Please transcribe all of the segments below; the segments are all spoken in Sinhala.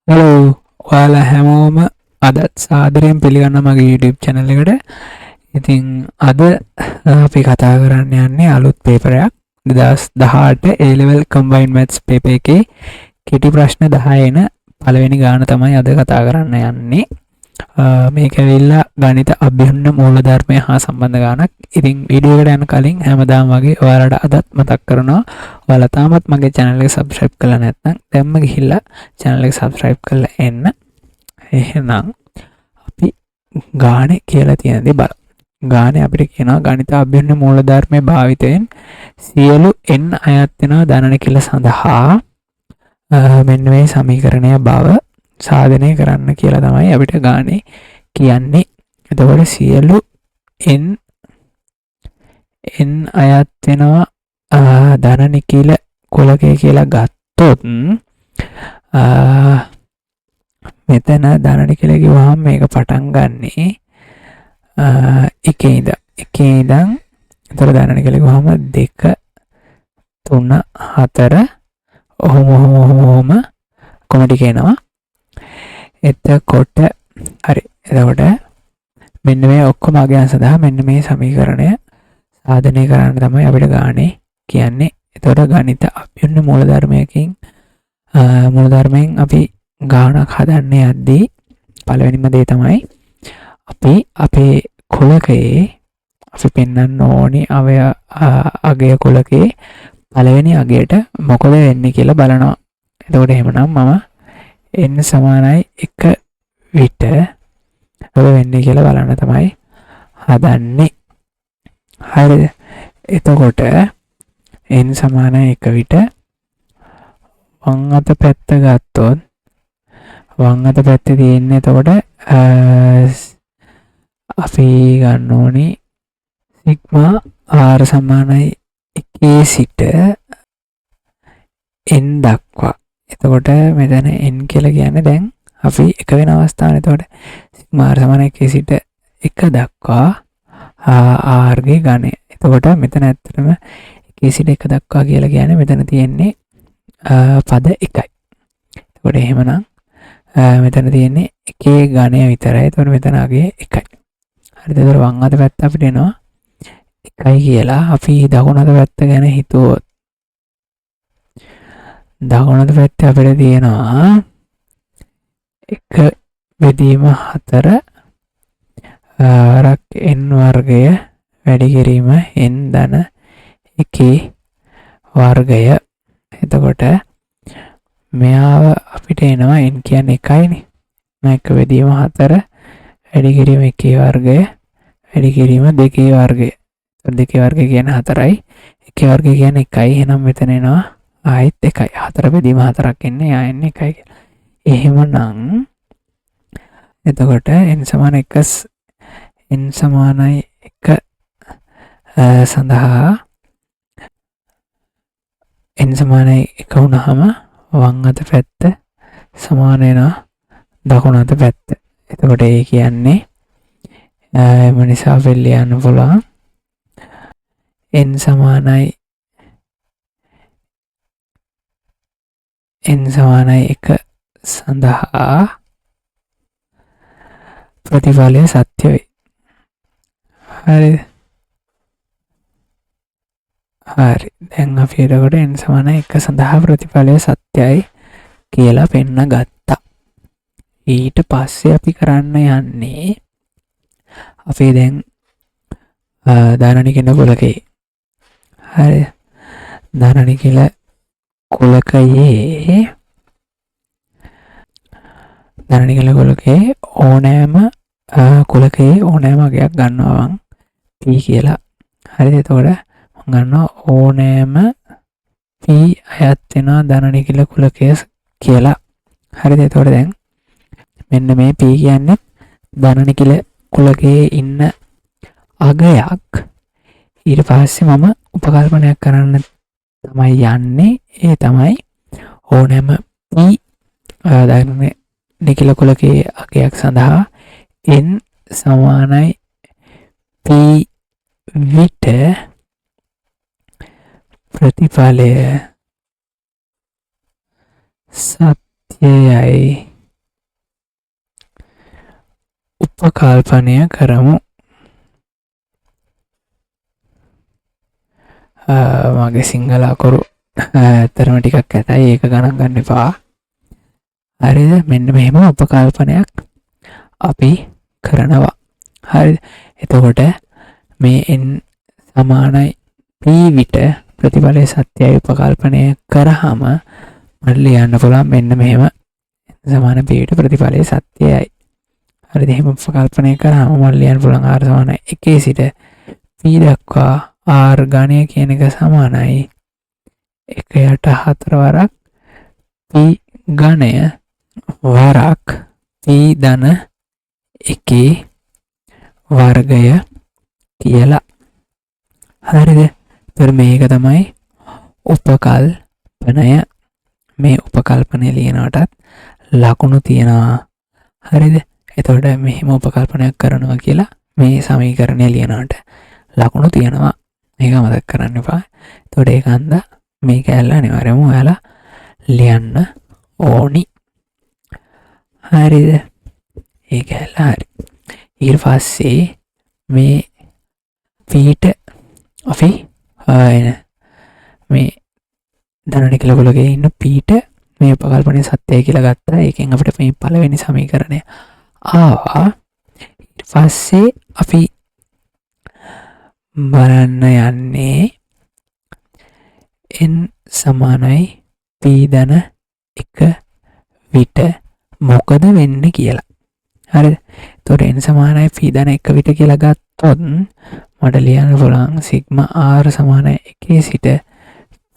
හලෝ, ඔයාලා හැමෝම අදත් සාදරයෙන් පිළිගන්නවා මගේ YouTube channel එකට. ඉතින් අද අපි කතා කරන්න යන්නේ අලුත් පේපරයක්, 2018 A level combined maths paper එකේ කෙටි ප්‍රශ්න 10 එන පළවෙනි ගාන තමයි අද කතා කරන්න යන්නේ. මේක ඇවිල්ලා ගණිත අභ්‍යුන්න මූලධර්මය හා සම්බන්ධ ගානක්. ඉතින් වීඩියෝ එකට යන කලින් හැමදාම වගේ ඔයාලට අදත් මතක් කරනවා, ඔයාලා තාමත් මගේ channel එක subscribe කරලා නැත්නම් දැන්ම ගිහිල්ලා channel එක subscribe කරලා එන්න. එහෙනම් අපි ගානේ කියලා තියෙන දේ බලමු. ගානේ අපිට කියනවා ගණිත අභ්‍යුන්න මූලධර්මයේ භාවිතයෙන් සියලු n අයත් වෙනවා ධනන කියලා සඳහා මෙන්න මේ සමීකරණය බව සාධනය කරන්න කියලා තමයි අපිට ගානේ කියන්නේ. එතකොට සියලු n n අයත් වෙනවා ධන නිඛිල කුලකය කියලා ගත්තොත්, මෙතන ධන නිඛිල කිව්වහම මේක පටන් ගන්නේ එකේ ඉඳන්. එකේ ඉඳන් එතකොට ධන නිඛිල කිව්වහම 2 3 4 ඔහොම ඔහොම ඔහොම ඔහොම කොම ටික එනවා. එතකොට හරි, එතකොට මෙන්න මේ ඔක්කොම අගයන් සඳහා මෙන්න මේ සමීකරණය සාධනය කරන්න තමයි අපිට ගානේ කියන්නේ. එතකොට ගණිත අභ්‍යුන්න මූලධර්මයෙන් අපි ගාණක් හදන්න යද්දී පළවෙනිම දේ තමයි අපි අපේ කුලකයේ අපි පෙන්වන්න ඕනි අගය කුලකයේ පළවෙනි අගයට මොකද වෙන්නේ කියලා බලනවා. එතකොට එහෙමනම් මම n සමානයි 1 විට මොකද වෙන්නේ කියලා බලන්න තමයි හදන්නේ. හරිද? එතකොට n සමානයි 1 විට වම් අත පැත්ත ගත්තොත් වම් අත පැත්තේ තියෙන්නේ එතකොට අපි ගන්න ඕනි සිග්මා r සමානයි 1 සිට n දක්වා. එතකොට මෙතන n කියලා කියන්නේ දැන් අපි එක වෙන අවස්ථාවනේ. එතකොට සිග්මා r සමානයි 1 සිට 1 දක්වා r ගේ ඝනය. එතකොට මෙතන ඇත්තටම 1 සිට 1 දක්වා කියලා කියන්නේ මෙතන තියෙන්නේ පද 1යි. එතකොට එහෙමනම් මෙතන තියෙන්නේ එකේ ඝනය විතරයි. එතකොට මෙතන අගය 1යි. හරිද? එතකොට වම් අත පැත්ත අපිට එනවා 1යි කියලා. අපි දකුණු අත පැත්ත ගැන හිතුවොත් දකුණු අත පැත්තේ අපිට තියෙනවා 1 බෙදීම 4 වරක් n වර්ගය වැඩි කිරීම n ධන එකේ වර්ගය. එතකොට මෙයාව අපිට එනවා n කියන්නේ 1යිනේ. 1 බෙදීම 4 වැඩි කිරීම එකේ වර්ගය වැඩි කිරීම දෙකේ වර්ගය. එතකොට දෙකේ වර්ගය කියන්නේ 4යි. එකේ වර්ගය කියන්නේ 1යි. එහෙනම් මෙතන එනවා ආයෙත් 1යි. 4 බෙදීම 4ක් එන්නේ, එයා එන්නේ 1යි කියලා. එහෙමනම් එතකොට n සමාන 1 n සමානයි 1 සඳහා n සමානයි 1 වුණාම වම් අත පැත්ත සමාන වෙනවා දකුණු අත පැත්ත. එතකොට ඒ කියන්නේ එම නිසා අපිට ලියන්න පුළුවන් n සමානයි n සමානයි 1 සඳහා ප්‍රතිඵලය සත්‍ය වේ. හරිද? හරි. දැන් අපි එතකොට n සමානයි 1 සඳහා ප්‍රතිඵලය සත්‍යයි කියලා පෙන්න ගත්තා. ඊට පස්සේ අපි කරන්න යන්නේ අපි දැන් ධන නිඛිල කුලකේ. හරි. ධන නිඛිල කුලකයේ ධන නිඛිල කුලකයේ ඕනෑම කුලකයේ ඕනෑම අගයක් ගන්නවා මං p කියලා. හරිද? එතකොට මං ගන්නවා ඕනෑම p අයත් වෙනවා ධන නිඛිල කුලකය කියලා. හරිද? එතකොට දැන් මෙන්න මේ p කියන්නේ ධන නිඛිල කුලකයේ ඉන්න අගයක්. ඊට පස්සේ මම උපකල්පනයක් කරන්න තමයි යන්නේ. ඒ තමයි ඕනෑම p ධන නිඛිල කුලකයේ අගයක් සඳහා n සමානයි p විට ප්‍රතිඵලය සත්‍යයයි උපකල්පනය කරමු. මගේ සිංහල අකුරු ඇත්තටම ටිකක් ඇතයි, ඒක ගණන් ගන්න එපා. හරිද? මෙන්න මෙහෙම උපකල්පනයක් අපි කරනවා. හරිද? එතකොට මේ n සමානයි p විට ප්‍රතිඵලය සත්‍යයි උපකල්පනය කරාම මට ලියන්න පුළුවන් මෙන්න මෙහෙම n සමාන p විට ප්‍රතිඵලය සත්‍යයි. හරිද? එහෙම උපකල්පනය කරාම මට ලියන්න පුළුවන් r සමානයි 1 සිට p දක්වා r ඝනය කියන එක සමානයි 1 යට 4 වරක් p ඝනය වරක් p ධන 1 වර්ගය කියලා. හරිද? එතකොට මේක තමයි උපකල්පනය. මේ උපකල්පනය ලියනවටත් ලකුණු තියෙනවා. හරිද? එතකොට මෙහෙම උපකල්පනයක් කරනවා කියලා මේ සමීකරණය ලියනවට ලකුණු තියෙනවා. මේක මතක් කරන්න එපා. එතකොට ඒක හන්දා මේ කෑල්ල අනිවාර්යයෙන්ම ඔයාලා ලියන්න ඕනි. හරිද? ඒ කෑල්ල හරි. ඊට පස්සේ මේ පීට අපි එන මේ ධන නිඛිල කුලකයේ ඉන්න පීට මේ උපකල්පනය සත්‍යයි කියලා ගත්තා. ඒකෙන් අපිට මේ පළවෙනි සමීකරණය ආවා. ඊට පස්සේ අපි බලන්න යන්නේ n සමානයි p ධන 1 විට මොකද වෙන්නේ කියලා. හරිද? එතකොට n සමානයි p ධන 1 විට කියලා ගත්තොත් මට ලියන්න පුළුවන් සිග්මා r සමානයි 1 සිට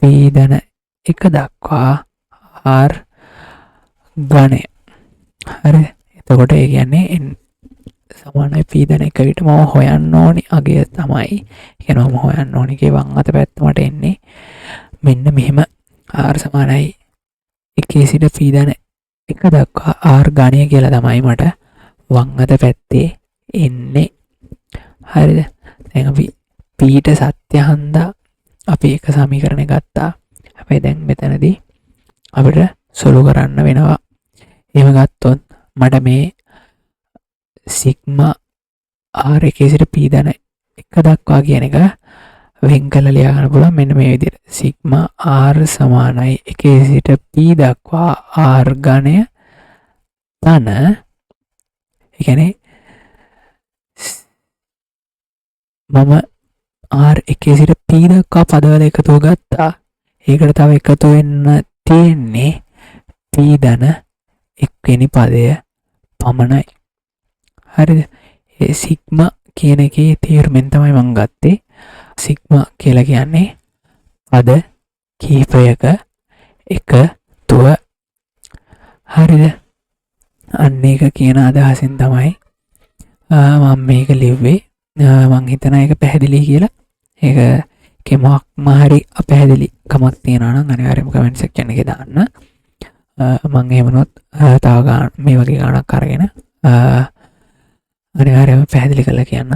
p ධන 1 දක්වා r ඝනය. හරිද? එතකොට ඒ කියන්නේ n සමානයි p ධන 1 විට මම හොයන්න ඕනි අගය තමයි. ඒ කියන්නේ මම හොයන්න ඕනි කේ වම් අත පැත්ත මට එන්නේ මෙන්න මෙහෙම r සමානයි 1 සිට p ධන 1 දක්වා r ඝනය කියලා තමයි මට වම් අත පැත්තේ එන්නේ. හරිද? දැන් අපි p ට සත්‍ය හන්දා අපි එක සමීකරණයක් ගත්තා. හැබැයි දැන් මෙතනදී අපිට සොලු කරන්න වෙනවා. එහෙම ගත්තොත් මට මේ සිග්මා r 1 සිට p ධන 1 දක්වා කියන එක වෙන් කරලා ලියා ගන්න පුළුවන් මෙන්න මේ විදිහට. සිග්මා r සමානයි 1 සිට p දක්වා r ඝනය ධන, ඒ කියන්නේ මම r 1 සිට p දක්වා පදවල එකතුව ගත්තා. ඒකට තව එකතු වෙන්න තියෙන්නේ p ධන 1 වෙනි පදය පමණයි. හරිද? ඒ සිග්මා කියන එකේ තේරුමෙන් තමයි මං ගත්තේ. සිග්මා කියලා කියන්නේ පද කිහිපයක එකතුව. හරිද? අන්න ඒක කියන අදහසින් තමයි මම මේක ලිව්වේ. මං හිතනවා ඒක පැහැදිලි කියලා. ඒකේ මොකක්ම හරි අපැහැදිලි කමක් තියෙනවා නම් අනිවාර්යයෙන්ම කමෙන්ට් සෙක්ෂන් එකේ දාන්න. මං එහෙම වුණොත් තව ගාන මේ වගේ ගාණක් අරගෙන අනිවාර්යයෙන්ම පැහැදිලි කරලා කියන්න.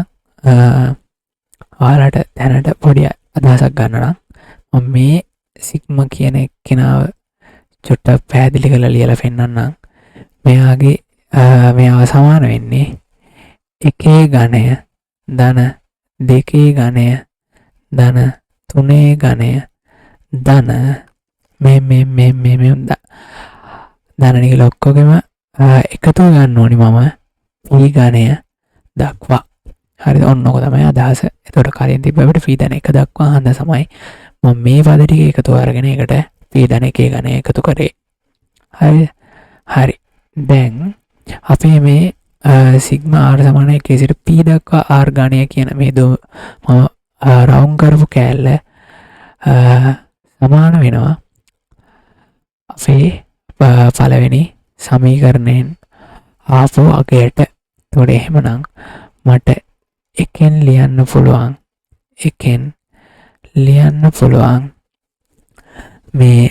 ඔයාලට දැනට පොඩි අදහසක් ගන්න නම් මම මේ සිග්මා කියන එක්කෙනාව චුට්ටක් පැහැදිලි කරලා ලියලා පෙන්නන්නම්. මෙයාව සමාන වෙන්නේ 1 ඝනය ධන 2 ඝනය ධන 3 ඝනය ධන මේ මේ මේ මේ මේ ධන නිඛිල ඔක්කොගෙම එකතු ගන්න ඕනි මම p ඝනය දක්වා. හරිද? ඔන්න ඔක තමයි අදහස. එතකොට කලින් තිබ්බ අපිට p ධන 1 දක්වා හන්ද තමයි මම මේ පද ටික එකතු අරගෙන ඒකට p ධන 1 ඝනය එකතු කරේ. හරිද? හරි. දැන් අපි මේ සිග්මා r සමාන 1 සිට p දක්වා r ඝනය කියන මේ මම රවුම් කරපු කෑල්ල සමාන වෙනවා අපේ පළවෙනි සමීකරණයෙන් ආපු අගයට. එතකොට එහෙමනම් මට එකෙන් ලියන්න පුළුවන්, එකෙන් ලියන්න පුළුවන් මේ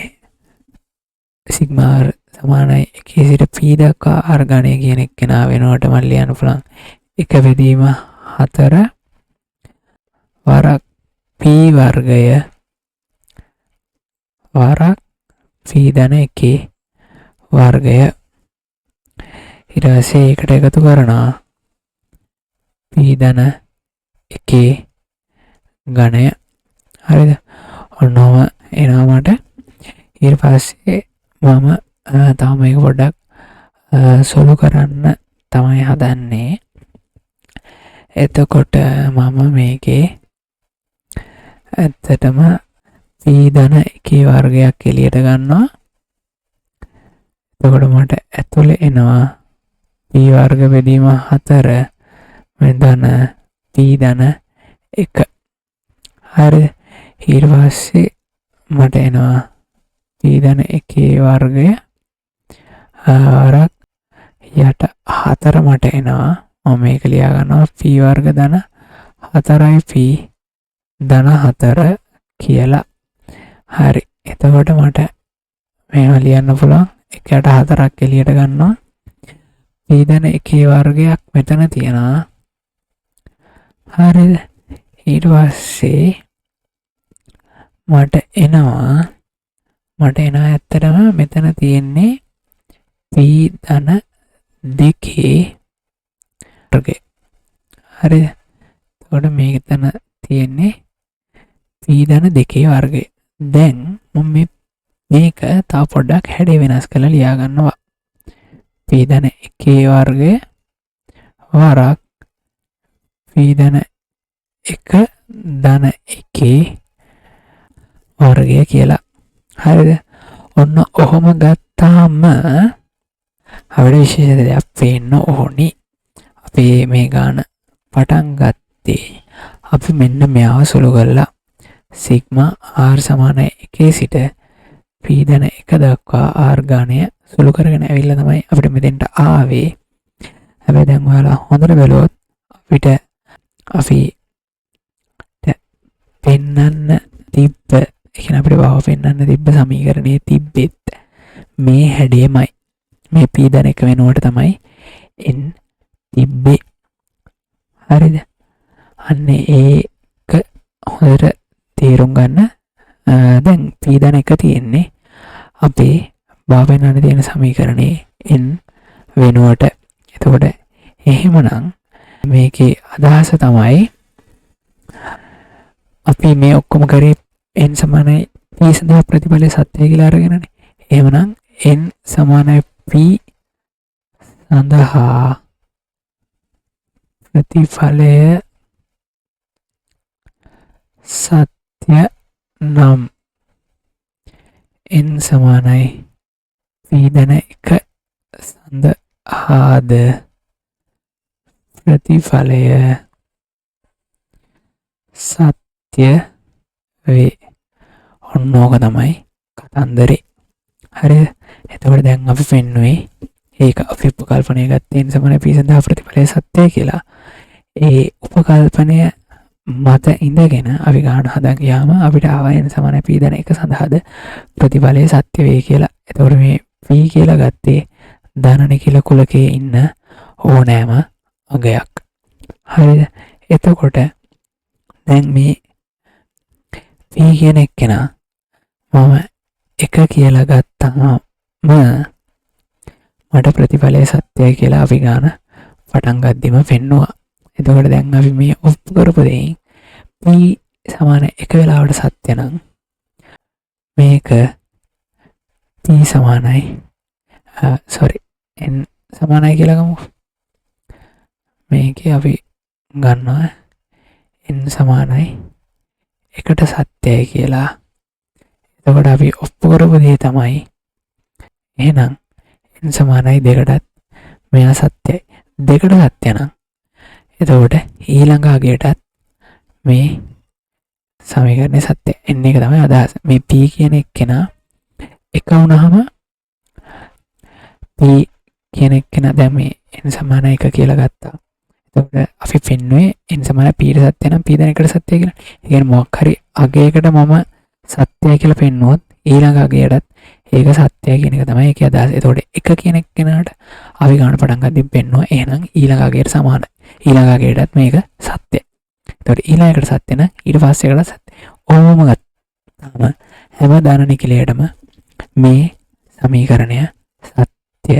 සිග්මා r සමානයි 1 සිට p දක්වා r ඝනය කියන එක්කෙනා වෙනුවට මට ලියන්න පුළුවන් 1 බෙදීම 4 වරක් p වර්ගය වරක් p ධන 1 වර්ගය. ඊට පස්සේ ඒකට එකතු කරනවා p ධන 1 ඝනය. හරිද? ඔන්න ඔහම එනවා මට. ඊට පස්සේ මම තව මේක පොඩ්ඩක් සුළු කරන්න තමයි හදන්නේ. එතකොට මම මේකේ ඇත්තටම p ධන 1 වර්ගයක් එළියට ගන්නවා. එතකොට මට ඇතුලේ එනවා p වර්ග බෙදීම 4 මේ ධන p ධන 1. හරිද? ඊට පස්සේ මට එනවා p ධන 1 වර්ගය වරක් යට 4 මට එනවා. මම මේක ලියා ගන්නවා p වර්ග ධන 4යි p ධන 4 කියලා. හරි. එතකොට මට මේව ලියන්න පුළුවන්. 1 යට 4ක් එළියට ගන්නවා. p ධන 1 වර්ගයක් මෙතන තියෙනවා. හරිද? ඊට පස්සේ මට එනවා ඇත්තටම මෙතන තියෙන්නේ p ධන 2 වර්ගය. හරිද? එතකොට මේක තන තියෙන්නේ p ධන 2 වර්ගය. දැන් මම මේක තව පොඩ්ඩක් හැඩය වෙනස් කරලා ලියා ගන්නවා. p ධන 1 වර්ගය වරක් p ධන 1 ධන 1 වර්ගය කියලා. හරිද? ඔන්න ඔහොම ගත්තාම අපිට විශේෂ දෙයක් පේන්න ඕනි. අපි මේ ගාන පටන් ගත්තේ අපි මෙන්න මෙයාව සුළු කරලා සිග්මා r සමානයි 1 සිට p ධන 1 දක්වා r ගාණය සුළු කරගෙන ඇවිල්ලා තමයි අපිට මෙතෙන්ට ආවේ. හැබැයි දැන් ඔයාලා හොඳට බැලුවොත් අපිට අපි පෙන්වන්න තිබ්බ, ඒ කියන්නේ අපිට වව පෙන්වන්න තිබ්බ සමීකරණයේ තිබ්බෙත් මේ හැඩයමයි. මේ p ධන 1 වෙනුවට තමයි n තිබ්බේ. හරිද? අන්න ඒක හොඳට තේරුම් ගන්න. දැන් p ධන 1 තියෙන්නේ අපේ භාව පෙන්වන්න තියෙන සමීකරණයේ n වෙනුවට. එතකොට එහෙමනම් මේකේ අදහස තමයි අපි මේ ඔක්කොම කරේ n සමානයි p සඳහා ප්‍රතිඵලය සත්‍යයි කියලා අරගෙනනේ. එහෙමනම් n සමානයි p සඳහා ප්‍රතිඵලය සත්‍ය නම් n සමානයි p ධන 1 සඳහාද ප්‍රතිඵලය සත්‍ය වේ. ඔන්න ඕක තමයි කතන්දරේ. හරිද? එතකොට දැන් අපි පෙන්නුවේ ඒක අපි උපකල්පනය ගත්තේ n සමානයි p සඳහා ප්‍රතිඵලය සත්‍යයි කියලා. ඒ උපකල්පනය මත ඉඳගෙන අපි ගාන හදන් ගියාම අපිට ආවා n සමානයි p ධන 1 සඳහාද ප්‍රතිඵලය සත්‍ය වේ කියලා. එතකොට මේ p කියලා ගත්තේ ධන නිඛිල කුලකයේ ඉන්න ඕනෑම අගයක්. හරිද? එතකොට දැන් මේ p කියන එක්කෙනා මම 1 කියලා ගත්තාම මට ප්‍රතිඵලය සත්‍යයි කියලා අපි ගාන පටන් ගද්දිම පෙන්නුවා. එතකොට දැන් අපි මේ ඔප්පු කරපු දෙයින් p සමාන 1 වෙලාවට සත්‍ය නම් මේක p සමානයි සෝරි n සමානයි කියලා ගමු. මේකේ අපි ගන්නවා n සමානයි 1ට සත්‍යයි කියලා. එතකොට අපි ඔප්පු කරපු දේ තමයි එහෙනම් n සමානයි 2ටත් මෙයා සත්‍යයි. 2ට සත්‍ය නම් එතකොට ඊළඟ අගයටත් මේ සමීකරණය සත්‍යයි. n එක තමයි අදහස. මේ p කියන එක්කෙනා 1 වුණාම p කියන එක්කෙනා දැන් මේ n සමානයි 1 කියලා ගත්තා. එතකොට අපි පෙන්නුවේ n සමානයි p ට සත්‍ය නම් p ධන 1ට සත්‍යයි කියලා. ඒ කියන්නේ මොකක් හරි අගයකට මම සත්‍යයි කියලා පෙන්නුවොත් ඊළඟ අගයටත් ඒක සත්‍යයි කියන එක තමයි ඒකේ අදහස. එතකොට 1 කියන එක්කෙනාට අපි ගාන පටන් ගද්දී පෙන්නුවා එහෙනම් ඊළඟ අගයට සමානයි. ඊළඟ අගයටත් මේක සත්‍යයි. එතකොට ඊළඟ එකට සත්‍ය නම් ඊට පස්සේ එකටත් සත්‍යයි. ඔහොම ගත්තාම හැම ධන නිඛිලයටම මේ සමීකරණය සත්‍ය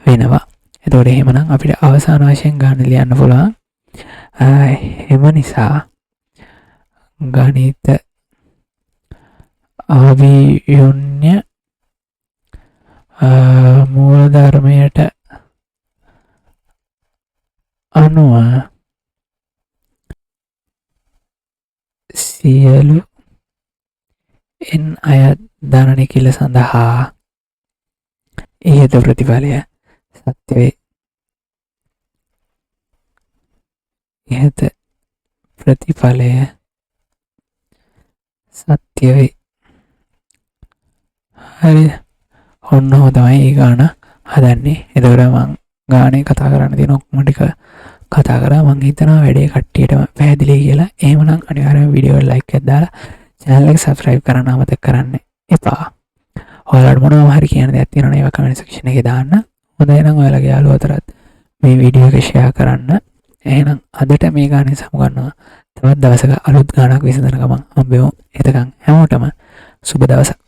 වෙනවා. එතකොට එහෙමනම් අපිට අවසාන වශයෙන් ගාන ලියන්න පුළුවන් එම නිසා ගණිත අවියුන්‍ය මූලධර්මයට අනුව සියලු n අයත් ධන නිඛිල සඳහා ඉහත ප්‍රතිඵලය සත්‍ය වේ. ඉහත ප්‍රතිඵලය සත්‍ය වේ. හරි. ඔන්න ඔහොම තමයි ඒ ගාන හදන්නේ. එතකොට මං ගානේ කතා කරන්න තියෙන ඔක්කොම ටික කතා කරා. මං හිතනවා වැඩේ කට්ටියටම පැහැදිලි කියලා. එහෙමනම් අනිවාර්යයෙන්ම වීඩියෝ එකට ලයික් එකක් දාලා චැනල් එක සබ්ස්ක්‍රයිබ් කරන්න අමතක කරන්න එපා. ඔයාලට මොනවා හරි කියන්න දෙයක් තියෙනවා නම් ඒවා කමෙන්ට් සෙක්ෂන් එකේ දාන්න. හොඳයි නම් ඔයාලගේ යාළුවෝ අතරත් මේ වීඩියෝ එක ෂෙයා කරන්න. එහෙනම් අදට මේ ගානේ සමුගන්නවා. තවත් දවසක අලුත් ගානක් විසඳන ගමන් හම්බෙමු. එතකන් හැමෝටම සුබ දවසක්.